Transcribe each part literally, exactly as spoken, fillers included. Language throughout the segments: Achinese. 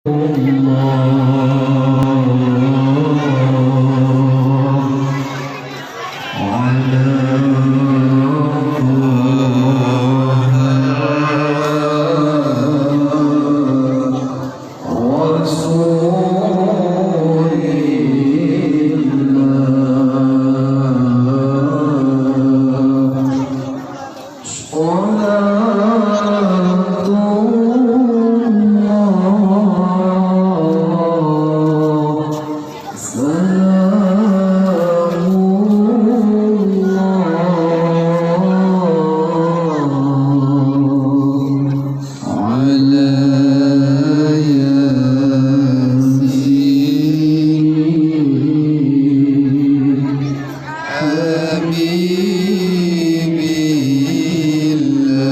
الله على طه رسول الله. صلاة الله، سلام الله على ياسين. حبيب الله،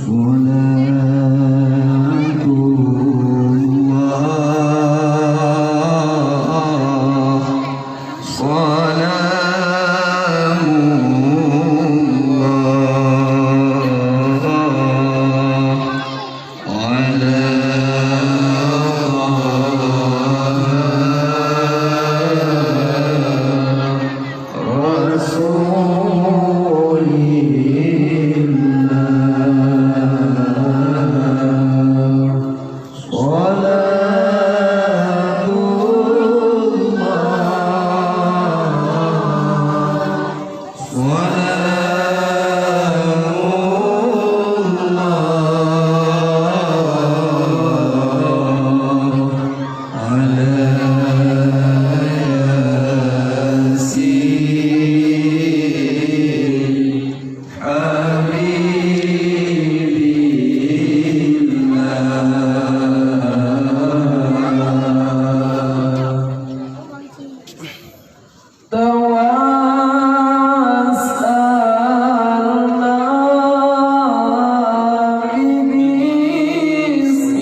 صلاة الله، سلام الله على طه رسول الله. صلاة الله، سلام الله على ياسين حبيب الله. توسلنا ببسم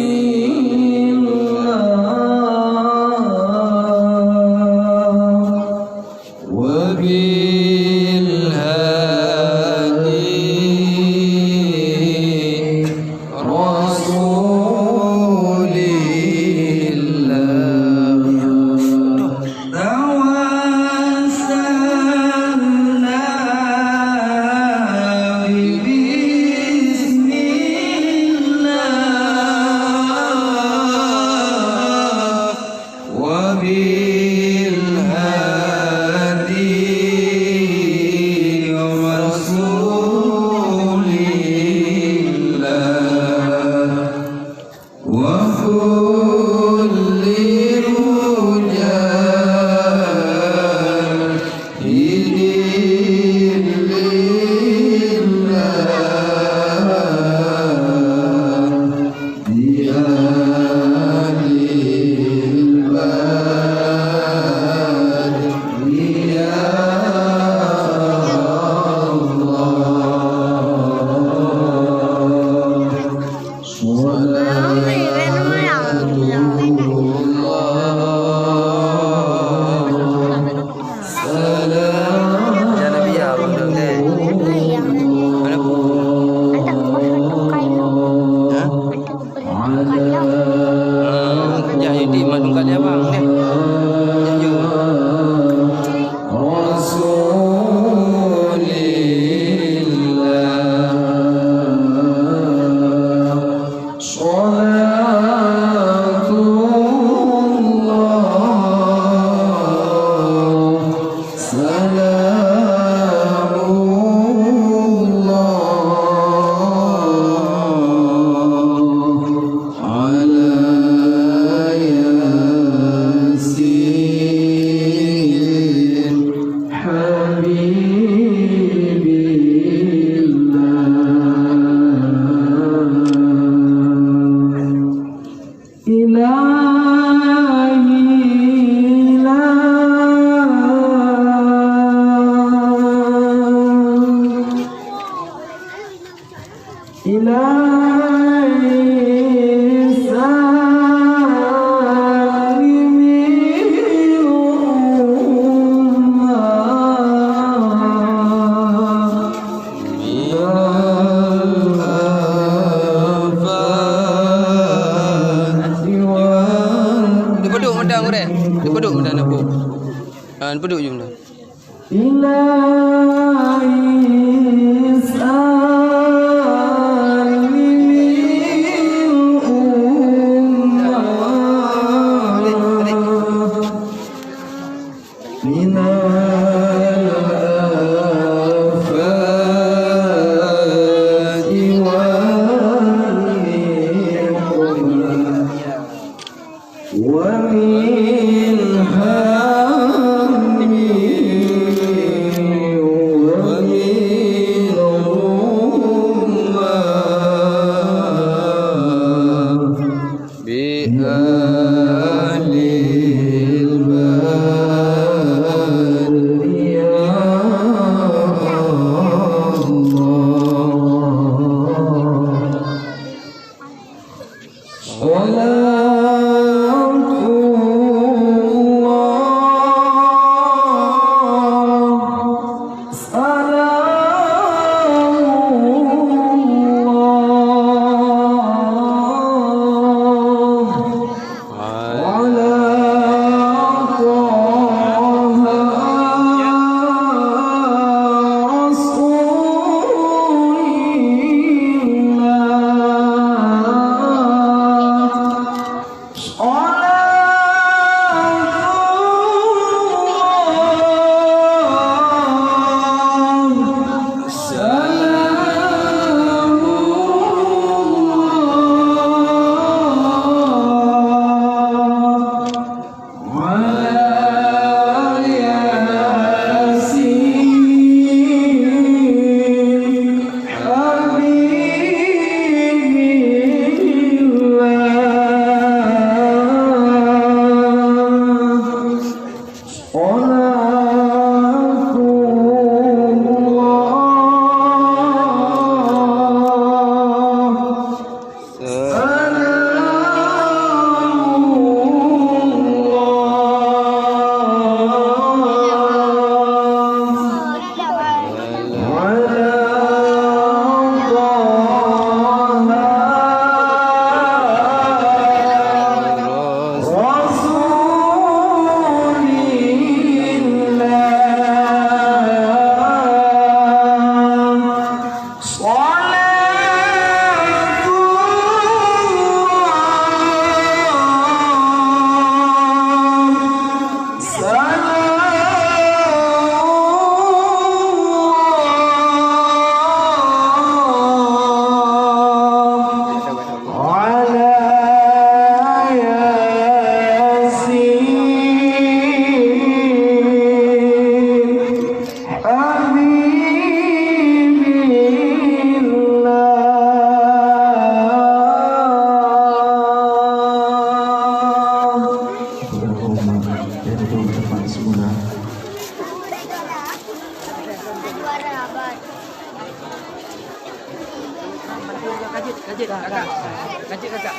الله وبالهادي رسول الله. توسلنا ببسم الله وبالهادي رسول الله. وكل مجاهد لله بآل البدر يا الله. Ya, Nabi, ya, abang dah, eh. Mana? Hah? Ya, jadi mandum kali abang, eh. Ya, ya. رسول الله. صلاة الله، سلام الله على ياسين حبيب الله. إلهي لا إلهي سلم الأمة من الأذى. Peuduek jumlah. Ilahi salimil ummah minal afati wal niqmah. ومن هم ومن غمة بأهل البر يا الله. صلاة الله، سلام الله على طه رسول الله. صلاة الله، سلام الله على ياسين حبيب الله. صلاة الله، سلام الله على طه رسول الله. صلاة الله، سلام الله على ياسين حبيب الله. Kepada umat yang duduk di tempat semula. Kajit, kajit, kakak. Kajit, kakak.